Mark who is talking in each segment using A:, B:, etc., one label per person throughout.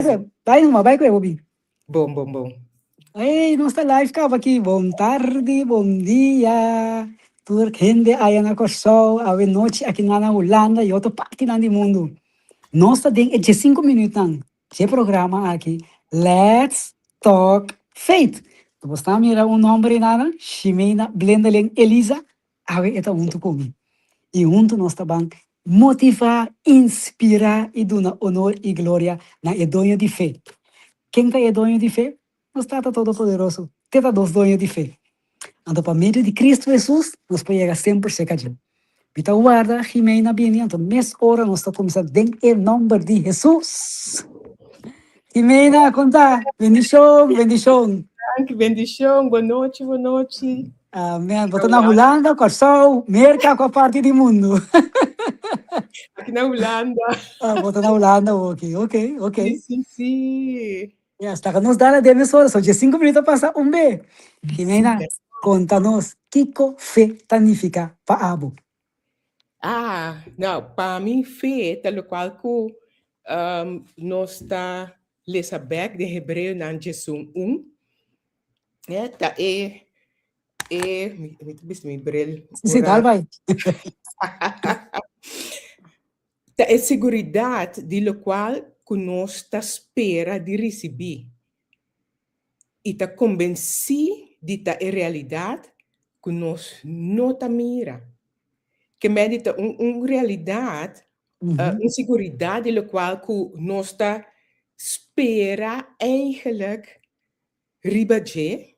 A: Bai numa, bai ku e bo bin.
B: Bon, bon, bon.
A: Ey, nos ta live kaba aki. Bon tardi, bon dia. Tur hende aya na Kòrsou, awe nochi aki nan na Hulanda i otro partinan di mundu. Nos ta den e diesinku minütnan dje programa aki, Let's Talk Faith. Bo sta mira un nòmber einana, Ximena Blendeling Elisa. Awe e ta huntu ku mi i huntu nos ta ban motivá, inspirá i duna onor i gloria na e Doño di fe. Ken ta e Doño di fe? Nos Tata Todopoderoso. Te ta nos Doño di fe. Anto pa medio di Kristu Hesus nos por yega semper serka dje. Mi ta warda Jimena bini, anto mes ora nos ta kuminsá den e nòmber di Hesus. Jimena, kon ta? Bendishon, bendishon.
B: Danki, bendishon. Bon nochi, bon nochi.
A: Amen. Bo ta na Hulanda, Kòrsou, Merka, kua parti di mundu?
B: Aki na Hulanda.
A: Ah, bo ta na Hulanda oki. Ok, ok.
B: Sí, sí, sí.
A: Yes, laga nos dal den mesora, so diesinku minuut a pasa un be. Jimena, konta nos kiko fe ta nifiká pa abo.
B: Ah, nou, pa mi fe ta lokual ku nos ta lesa bèk den Hebreonan 11:1. Eh, ta e, e, mi, mi ta bisti mi bril.
A: Sí, dal bai.
B: Ta e seguridat di lokual ku nos ta spera di risibí i ta kombensí di ta e realidat ku nos no ta mira. Ke medi ta un un realidat, un seguridat di lokual ku nos ta spera eigenlijk riba dje,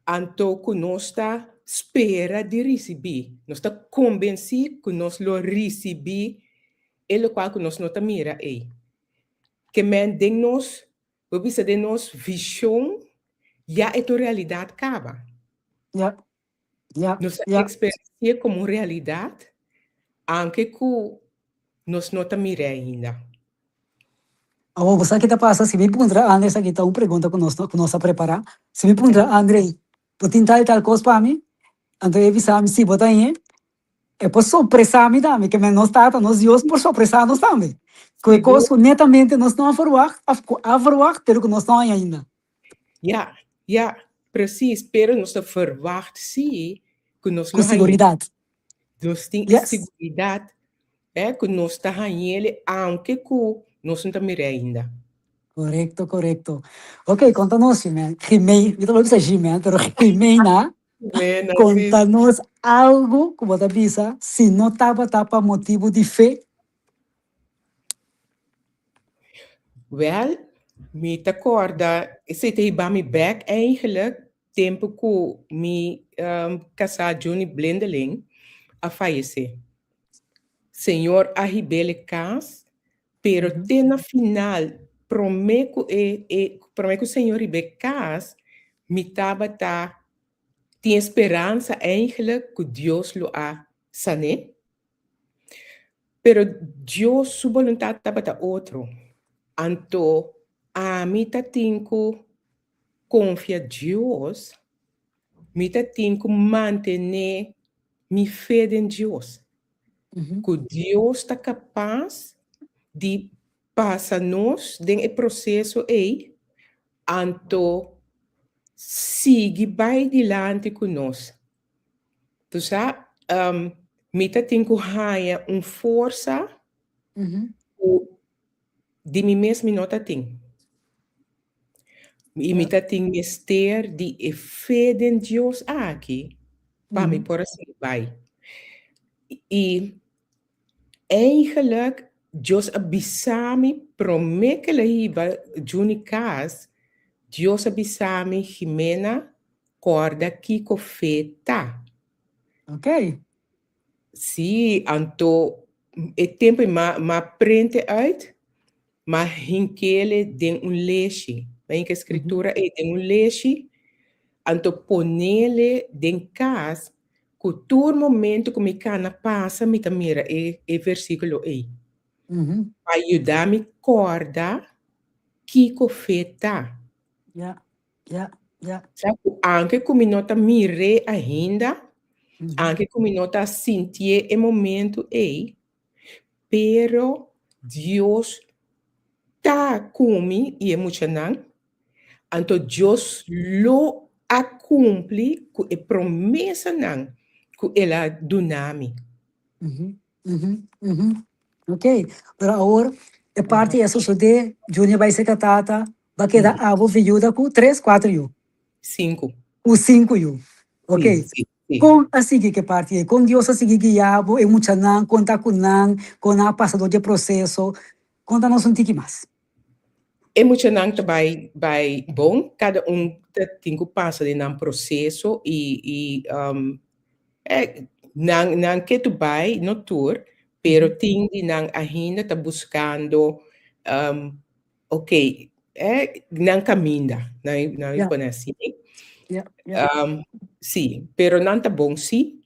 B: anto ku nos ta spera di risibí. Nos ta kombensí ku nos lo risibí e lokual ku nos no ta mira ei. Ke men den nos, bo bisa den nos vishon, ya e ta un realidat kaba.
A: Ya, ya,
B: Nos ta
A: ya.
B: eksperensi'é komo un realidat, anke ku nos no ta mir'é ainda.
A: Awor, bo sa ki ta pasa? Si mi puntra Andre, esaki ta un pregunta ku nos ku nos a prepará. Si mi puntra Andre, bo tin tal i tal kos pa mi? Anto e bisa mi, si, bo ta h'e. E por sorpresá mi tambe, ke men nos Tata, nos Dios por sorpresá nos tambe. Ku e kos ku netamente nos no a ferwagt òf ku a ferwagt pero ku nos no haña ainda.
B: Ya, ya, presis. Pero nos ta ferwagt sí ku nos
A: Ku
B: lo haña.
A: siguridat.
B: Nos tin e siguridat ku nos ta hañ'el aunke ku nos no ta mir'é ainda.
A: Korekto, korekto. Ok, konta nos, Jimena, Jimena, mi ta por bisa Jimena, pero Jimena,
B: Jimena, si.
A: konta nos algu ku bo ta bisa si no tabata pa motibu di fe.
B: Wèl, mi ta kòrda, esei ta hiba mi bèk eigenlijk Tempu ku mi kasá Johnny Blindeling a fayesé. Señor a hib'el kas, pero te na final, promé ku e e promé ku Señor hib'é kas, mi tabata tin e speransa eigenlijk ku Dios lo a san'é. Pero Dios su boluntat tabata otro. Anto ami ta tin ku konfia Dios, mi ta tin ku mantené mi fe den Dios. Ku Dios ta kapas di pasa nos den e proseso ei, anto sigui bai dilanti ku nos. Tu sa, mi ta tin ku haña un forsa ku di mi mes mi no ta tin. I mi ta tin mester di e fe den Dios aki pa mi por a sigui bai. I eigenlijk Dios a bisa mi promé ku el a hiba Juni kas, Dios a bisa mi, Jimena, kòrda kiko fe ta.
A: Okay.
B: Sí, anto e tempu ei m'a m'a prente uit, m'a hink'ele den un leshi. M'a hinka e skritura ei den un leshi, anto ponele den kas ku tur momento ku mi kana pasa mi ta mira e e versíkulo ei. Pa yuda mi kòrda kiko fe ta.
A: Ya, ya, ya.
B: Sa ku anke ku mi no ta mir'é ainda, anke ku mi no ta sintié e momento ei, pero Dios ta ku mi i e muchanan, anto Dios lo a kumpli ku e promesanan ku el a duna mi.
A: Ok, pero awor e parti a sosodé, Junior bai serka tata, ba keda abo viuda ku tres, kuater yu?
B: Sinku.
A: Ku sinku yu. Ok.
B: Sí, sí, sí.
A: Kon a sigui ku e parti ei? Kon Dios a sigui guia bo, e muchanan, kon ta ku nan, kon nan a pasa dor di e proseso? Konta nos un tiki mas.
B: E muchanan ta bai bai bon, kada un ta tin ku pasa den nan proseso i i nan nan ke tu bai, no tur, pero tin di nan ainda ta buskando ok nan kaminda, nan nan pone asina. Si, pero nan ta bon si.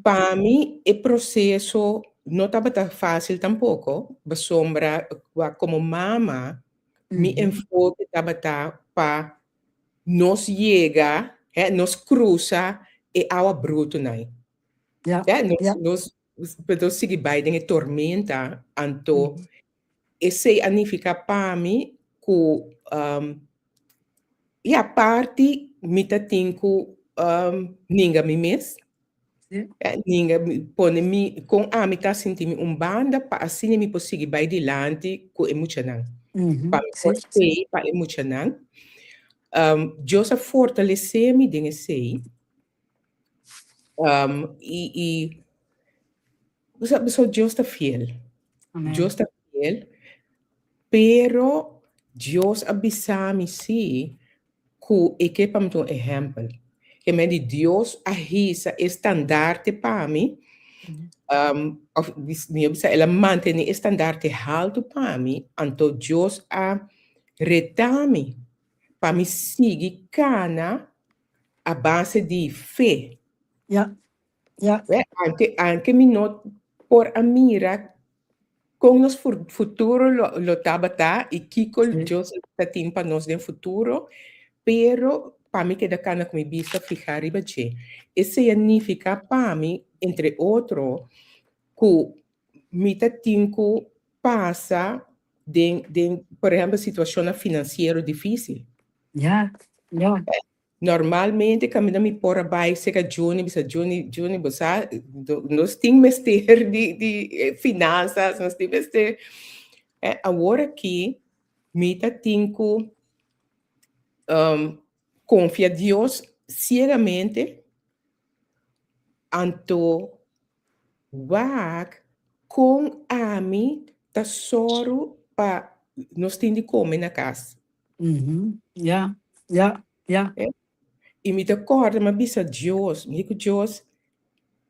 B: Pa mi e proseso no tabata fásil tampoko, pasobra komo mama mi enfoke tabata pa nos yega, nos krusa e awa brutunan. Nos nos sigui bai den e tormenta, anto esei a nifiká pa mi ku ya parti mi ta tin ku ninga mi mes, ninga pone mi kon ami ta sinti mi un banda pa asina mi por sigui bai dilanti ku e muchanan, pa mi por stay pa e muchanan. Dios a fortalesé mi den esei i i pasobra Dios ta fiel, Dios ta fiel, pero Dios a bisa mi si ku e ke pa mi ta un ehèmpel. Ke men di Dios a hisa e standarte pa mi, òf mi a bisa el a mantené e standarte haltu pa mi, anto Dios a reta mi pa mi sigui kana a base di fe.
A: Ya, ya.
B: Anke, anke mi no por a mira kon nos futuro lo, lo tabata i kiko Dios ta tin pa nos den futuro, pero pa mi keda kana ku mi bista fihá riba dje. Esei a nifiká pa mi, entre otro, ku mi ta tin ku pasa den, den, por ehèmpel, situashonnan finansiero difísil.
A: Ya, ya.
B: Normalmente kaminda mi por a bai serka Juni, bisa Juni, Juni, bo sa, nos tin mester di, di finansas, nos tin mester. Awor aki mi ta tin ku konfia Dios siegamente, anto wak kon ami ta sòru pa nos tin di kome na kas.
A: Ya, ya, ya.
B: I mi ta kòrda mi a bisa Dios, mi di ku Dios,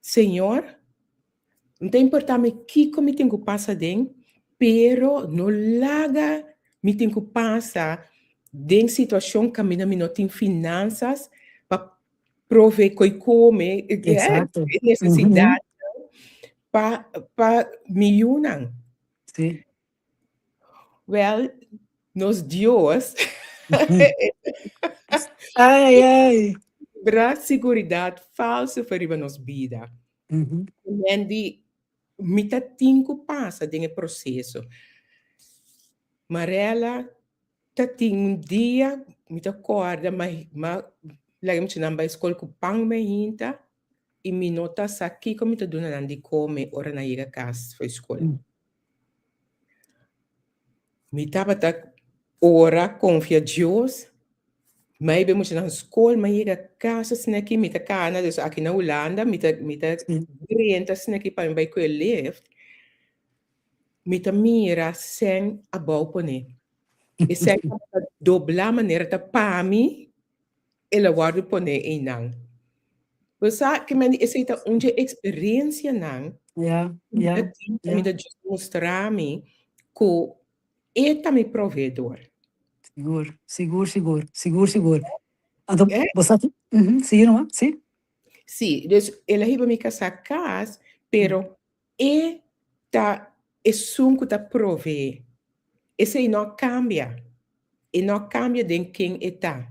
B: Señor, no ta importá mi kiko mi tin ku pasa den, pero no laga mi tin ku pasa den situashon kaminda mi no tin finansas pa prove koi kome,
A: Exacto.
B: e nesesidatnan pa pa mi yunan.
A: Sí.
B: Wel, nos Dios
A: Ai, ai, ai.
B: Bra siguridat falso for riba nos bida. Men di mi ta tin ku pasa den e proseso. Marella ta tin un dia mi ta kòrda ma ma laga mi nan bai skol ku pan mi hinta i mi no ta sa kiko mi ta duna nan di kome ora nan yega kas for skol. Mi tabata ora konfia Dios, mi a hiba e muchanan skol, mi a yega kas asina aki, mi ta kana, dus aki na Hulanda, mi ta mi ta drenta asina aki pa mi bai ku e lift, mi ta mira sèn abou pone. E sèn tabata doblá manera ta pa mi el a wòrdu pone einan. Bo sa ke men di esei ta un dje eksperensianan ku mi ta tin ku mi ta djis mustra mi ku e ta mi proveedor.
A: Sigur, sigur, sigur, sigur, sigur. Anto bo sa ki, sigui numa, si.
B: Si, dus el a hiba mi kasá kas, pero E ta esun ku ta proveé. Esei no a kambia. E no a kambia den ken e ta.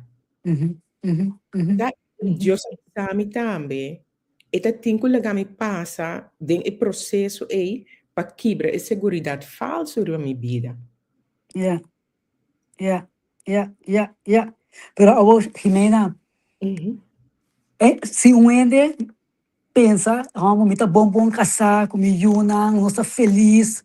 B: Ta Dios a bisa mi tambe, e ta tin ku laga mi pasa den e proseso ei pa kibra e seguridat falsu riba mi bida.
A: Ja. Ja, ja, ja, ja. Pero awor, Jimena, eh, si un hende pensa, oh, mi ta bon bon kasá ku mi yunan, nos ta felis,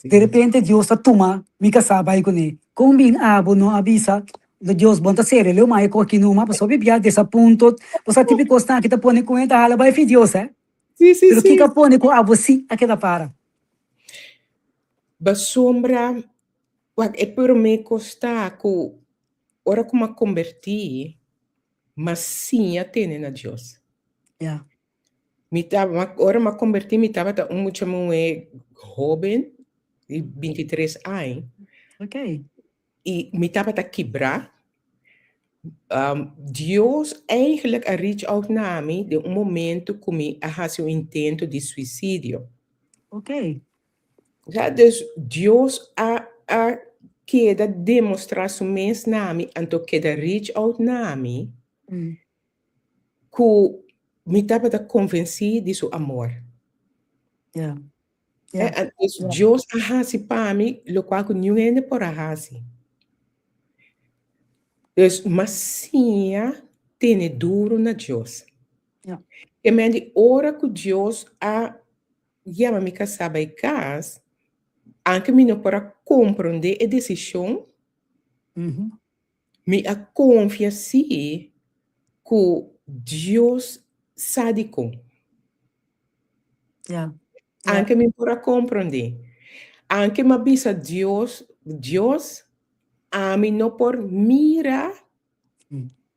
A: de repente Dios ta tuma mi kasá bai kuné. Kon bin abo no a bisa, Dios bon ta serio, leu mai ku aki numa, pasobra bia desapunto, bo sa típiko kosnan aki ta pone ku hende ta hala bai fi Dios, eh.
B: Sí, sí,
A: Pero
B: sí.
A: kiko a pone ku abo sí a keda para?
B: Pasobra wak e promé kos ta ku ora ku mi a kombertí, mi a siña tene na Dios.
A: Ja.
B: Mi ta, ora mi a kombertí mi tabata un mucha muhé hóben di bintitres aña.
A: Oké.
B: I mi tabata kibrá. Dios eigenlijk a reach out na mi den un momento ku mi a hasi un intento di suisidio.
A: Oké.
B: Ja, dus Dios a a keda demostrá su mes na mi, anto keda reach out na mi, ku mi tabata konvensí di su amor.
A: Ja.
B: Eh,
A: Ja.
B: dus
A: Ja.
B: Dios a hasi pa mi lokual ku niun hende por a hasi. Dus m'a siña tene duru na Dios.
A: Ja.
B: Ke men di ora ku Dios a yama mi kasá bai kas, anke mi no por a komprondé e desishon, mi a konfia sí ku Dios sa dikon.
A: Ja. Ja.
B: Anke mi por a komprondé. Anke mi a bisa Dios, Dios, ami no por mira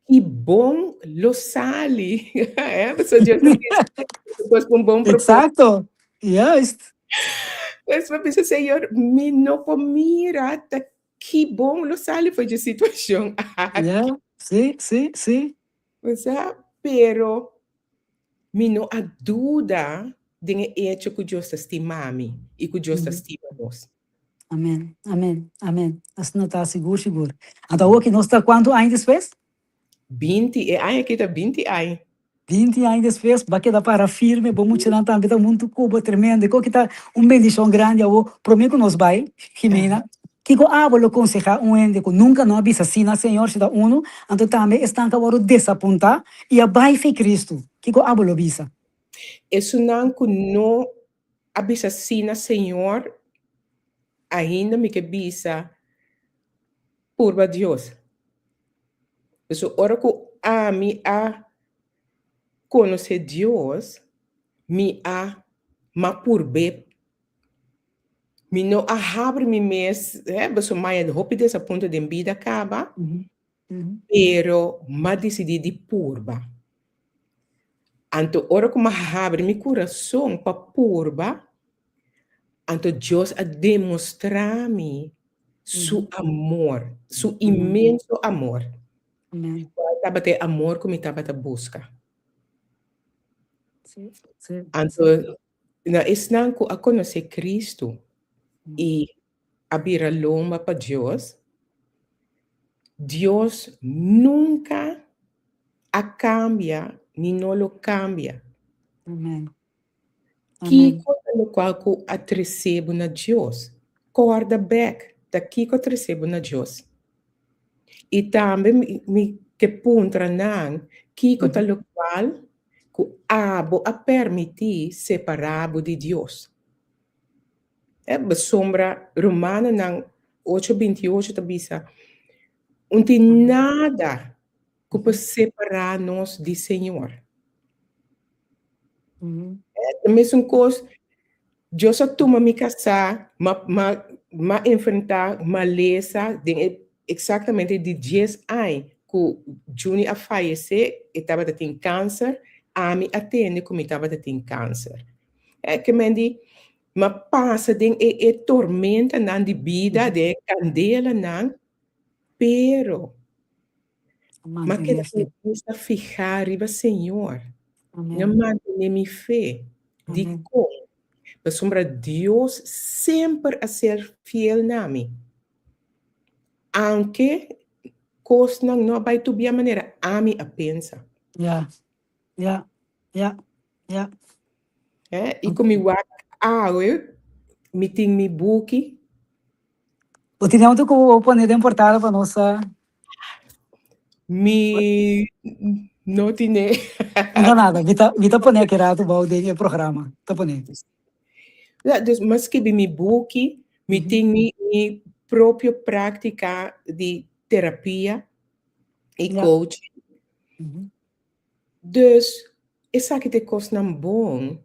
B: ki bon lo sali. Eh, pasobra Dios a bisa, Despues ku un bon propósito.
A: Exacto. Juist.
B: Pues mi a bisa, Señor, mi no por mira ta ki bon lo sali for dje situashon aki.
A: Ja, sí, sí, sí.
B: Osea, pero mi no a duda den e echo ku Dios ta stima mi i ku Dios ta stima nos.
A: Amen, amen, amen. Asina ta sigur, sigur. Anto awoki nos ta kuantu aña despues?
B: 20, e aña aki ta 20 aña.
A: 20 aña despues, bo a keda para firme, bo muchanan tambe ta huntu ku bo, tremendo. E koki ta un bendishon grandi awo. Prome ku nos bai, Jimena, kiko abo lo konsehá un hende ku nunka no a bisa sí na Señor, si ta unu, anto tambe esnan ku a wòrdu desapuntá i a bai fe Kristu? Kiko abo lo bisa?
B: Esunnan ku no a bisa sí na Señor, ainda mi ke bisa, Purba Dios. Pasobra ora ku ami a konosé Dios, mi a m'a purb'é. Mi no a habri mi mes, hè, pasobra maya hopi desapunto den bida kaba, pero m'a disidí di purba. Anto ora ku m'a habri mi kurason pa purba, anto Dios a demostrá mi su amor, su inmenso amor. Kual tabata e amor ku mi tabata buska. Anto na esnan ku a konosé Kristu i a bira lomba pa Dios, Dios nunka a kambia ni no lo kambia.
A: Amen.
B: Kiko ta lokual ku a trese bo na Dios? Kòrda bèk ta kiko a trese bo na Dios. I tambe mi ke puntra nan kiko ta lokual ku abo a permití separá bo di Dios. E pasobra Romanonan ocho 28 ta bisa, Un tin nada ku por separá nos di Señor. E mesun kos, Dios a tuma mi kasá, m'a m'a m'a enfrentá malesa den e eksaktamente di dies aña ku Juni a fayesé, e tabata tin kanser, ami a tende ku mi tabata tin kanser. E ke men di, m'a pasa den e e tormentanan di bida, den e kandelanan, pero m'a keda ku mi bista fihá riba Señor. Mi a mantené mi fe. Dikon? Pasobra Dios semper a ser fiel na mi. Aunke kosnan no a bai tur bien manera ami a pensa.
A: Ja, ja, ja, ja.
B: Eh, i ku mi wak awe, mi tin mi buki.
A: Bo tin otro ku bo pone den portada pa nos sa?
B: Mi no tine.
A: No nada, mi ta mi ta pone aki rato bou den e programa, ta pone.
B: Ja, dus mi a skibi mi buki, mi tin mi mi propio práktika di terapia i coaching. Dus esaki ta e kosnan bon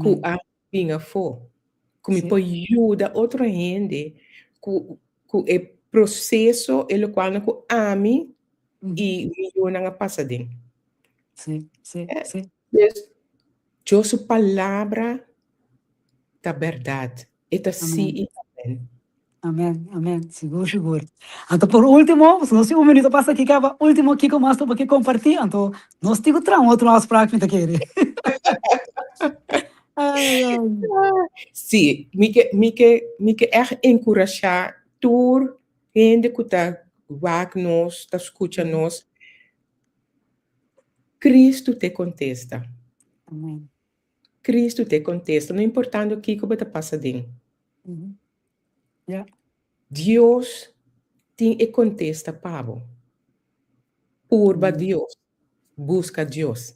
B: ku a bin afó, ku mi por yuda otro hende ku ku e proseso e lokualnan ku ami i mi yunan a pasa den.
A: Sí, sí, sí.
B: Dus Dios su palabra ta bèrdat, e ta sí i amèn.
A: Amèn, amèn, sigur, sigur. Anto por último, pasobra nos tin un minuto pasa aki kaba, último kiko mas bo ke kompartí, anto nos tin ku traha un otro afspraak mi ta kere. Ai, ai.
B: Sí, mi ke, mi ke, mi ke ègt enkurashá tur hende ku ta wak nos, ta skucha nos, Cristo t'e kontesta.
A: Amèn.
B: Cristo t'e kontesta, no importando kiko bo ta pasa den.
A: Ja.
B: Dios tin e kontesta pa bo. Purba Dios, buska Dios.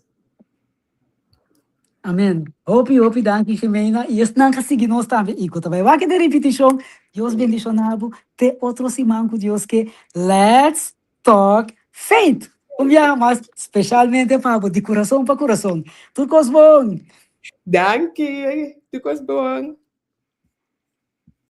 A: Amen. Hopi hopi danki Jimena y esnan ka sigui nos tambe y ku ta bai wak den ripitishon. Dios bendishona bo te otro siman ku Dios ke. Let's talk faith! Un biaha mas specialmente pa bo di kurason pa kurason. Tur kos bon!
B: Danki! Tur kos bon!